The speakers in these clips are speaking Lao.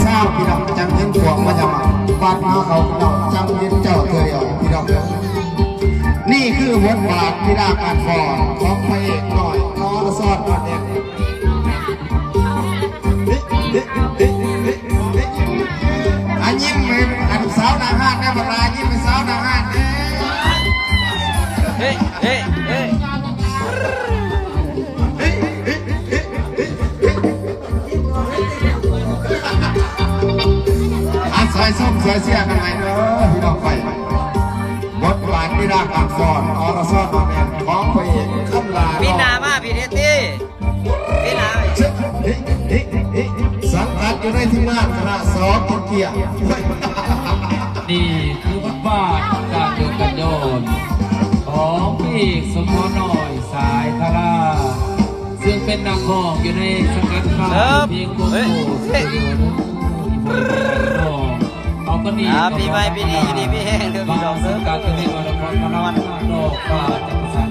ເຊົ້າ ພີ່ນ້ອງ ຈັ່ງເຫັນພວກມາຢາມບ້ານ ມາຫາເຂົາເຈົ້າ ຈັ່ງເຫັນເຈົ້າເທື່ອດຽວ ພີ່ນ້ອງເອີຍ. ນີ້ຄືບົດບາດທີ່ລາກອານຟອນຂອງພະເອກນ້ອຍ ອລະຊອນ ອອນແອນ. ອາ ຍິ້ມໃຫ້ອັນສາວໜ້າຮ້ານແດ່ ບັກຫຼ້າ ຍິ້ມໃຫ້ສາວໜ້າຮ້ານແດ່. ເອີ ເອີ ເອີ ອາ ຊ່ອຍຊົມຊ່ອຍເຊຍກັນໃຫ້ເດີພີ່ນ້ອງຂ້ອຍ. ບົດບາດທີ່ລາກອານຟອນ ອລະຊອນ ອອນແອນ ຂອງພະເອກຄຳຫຼ້າ ປີໜ້າມາພີ້ເດຕິ. ເອີ ເອີ ເອີ ສັງກັດຢູ່ໃນທີມງານຄະນະ ສ ກິນເກຍ. ນີ້ຄືບົດບາດການເດີນກັນໂຍນຂອງພະເອກສົມພອນນ້ອຍ ສາຍທາລາ ເຊິ່ງເປັນນັກຮ້ອງຢູ່ໃນສັງກັດຄ້າຍເພງໂກໂກ້ສະຕູດິໂອເດີ ທີ່ພໍ່ແມ່ພີ່ນ້ອງ ເອົາຕອນນີ້ ອ່າ ປີໃໝ່ປີນີ້ຢູ່ດີມີແຮງເດີພີ່ນ້ອງເດີ. ການເປັນເທດວະນະຄອນພະນມ ດອກຟ້າຈັກກະສັນ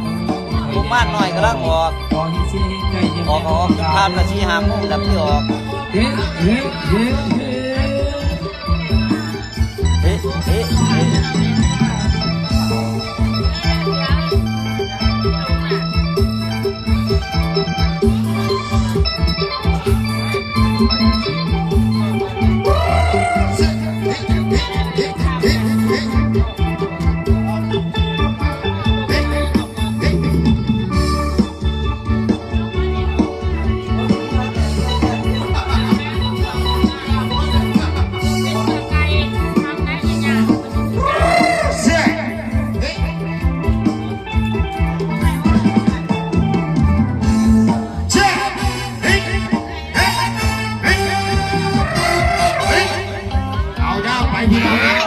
ກຸມານນ້ອຍກຳລັງອອກ ອອກ ອອກ ອອກ ຜ່ານມາສີ່ຫ້າໂມງແລ້ວຄືອອກ. ເຮ ເຮ ເຮ ເຮ ເຮ ເຮ. ເອົາຍາວໄປພີ່ນ້ອງເອີຍ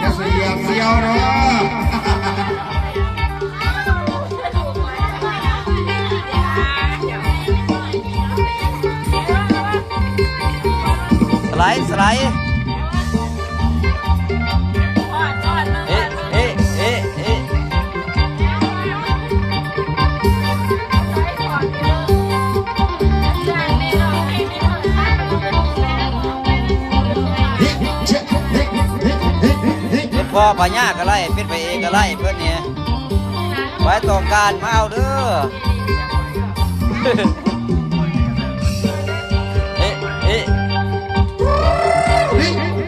ຢ່າສະຫຍຽບສ່ຽວເດີ. ສະໄລ ສະໄລ ເອະ ເອະ ເອະ ເອະ. ເປັນພໍ່ພະຍາກະໄດ້ ເປັນພະເອກກະໄດ້ ເພິ່ນນີ້ ໃຜຕ້ອງການມາເອົາເດີ. ເອະ ເອະ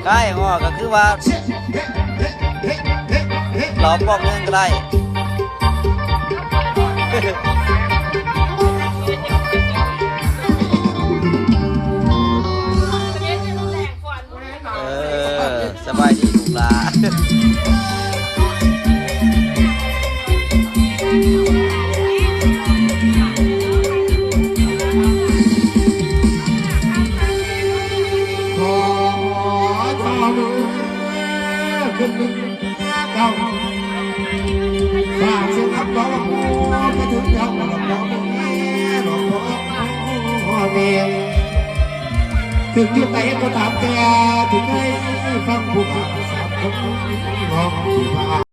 ໄດ້ ອໍ ກະຄືວ່າ ເຫຼົ້າປອກໜຶ່ງກະໄດ້. ເອີ ສະບາຍດີລູກຫຼ້າ. ຂໍເຈົ້າເດີ ຂຶ້ນເມືອເກົ່າ ຝາກເສຍງຄຳເວົ້າໄປເຖິງເຈົ້າ ພໍ່ແມ່ ເຖິງຢູ່ໃສກໍຕາມແຕ່ ທີ່ເຄີຍຟັງຜູ້ບ່າວສາວຄົນຮ້ອງ ຜູ້ບ່າວ